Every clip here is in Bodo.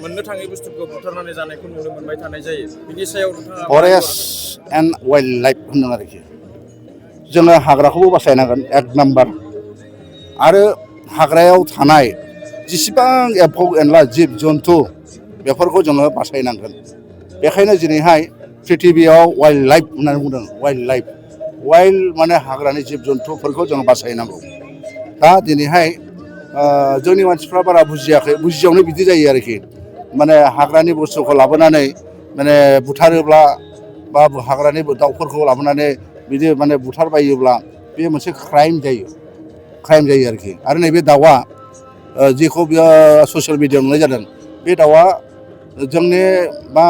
मोननो थाङै बुस्थुखौ बुथारनानै जानायखौ नुनो मोनबाय थानाय जायो बिनि सायाव नोंथाङा फरेस्ट एन्ड वाइल्ड लाइफ होनदों आरोखि जोङो हाग्राखौबो बासायनांगोन एक नाम्बार आरो हाग्रायाव थानाय जेसेबां एम्फौ एनला जिब जन्थु बेफोरखौ जोङो बासायनांगोन बेखायनो दिनैहाय प्रिथिबियाव वाइल्ड लाइफ होननानै बुंदों वाइल्ड माने हाग्रानि जिब जन्थुफोरखौ जोङो बासायनांगौ दा दिनैहाय जोंनि मानसिफ्रा बारा बुजियाखै बुजियावनो बिदि जायो आरोखि माने हाग्रानि बुस्थुखौ लाबोनानै माने बुथारोब्ला बा हाग्रानि दाउफोरखौ लाबोनानै बिदि माने बुथारबायोब्ला बे मोनसे क्राइम जायो आरोखि आरो नैबे दाउआ जेखौ बेयो ससियेल मिडियायाव नुनाय जादों बे दाउआ जोंनि बा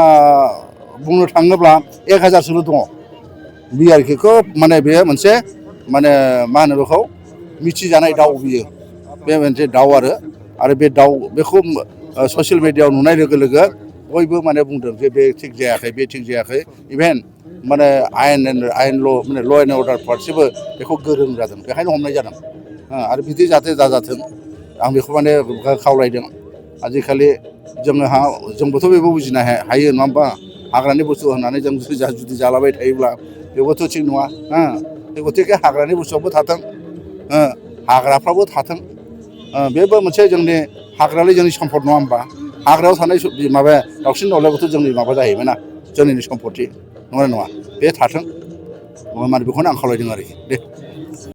बुंनो थाङोब्ला 1000सोल' दङ बे आरोखि खोब माने बेयो मोनसे माने मा होनो बेखौ मिथिजानाय दाउ बियो बे मोनसे दाउ आरो बे दाउ बेखौ ससियेल मिडियायाव नुनाय लोगो लोगो बयबो माने बुंदों जे बे थिग जायाखै इभेन माने आयेन ल' माने ल' एन्ड अर्डार फारसेबो बेखौ गोरों जादों बेखायनो हमनाय जादों आरो बिदि जाहाथे दाजाथों आं बेखौ माने खावलायदों आजिखालि जोंबोथ' बेबो बुजिनो हायो नङा होमबा हाग्रानि बुस्थु होननानै जों जुदि जालाबाय थायोब्ला बेबोथ' थिग नङा गथिखे हाग्रानि बुस्थुआबो थाथों हाग्राफ्राबो थाथों बेबो मोनसे जोंनि हाग्रायालाय जोंनि सम्पद नङा होमबा हाग्रायाव थानाय माबाया दाउसिन दाउलायाबोथ' जोंनि माबा जाहैबाय ना जोंनिनो सम्पति नङा बे थाथों माने बेखौनो आं खावलायदों आरोखि दे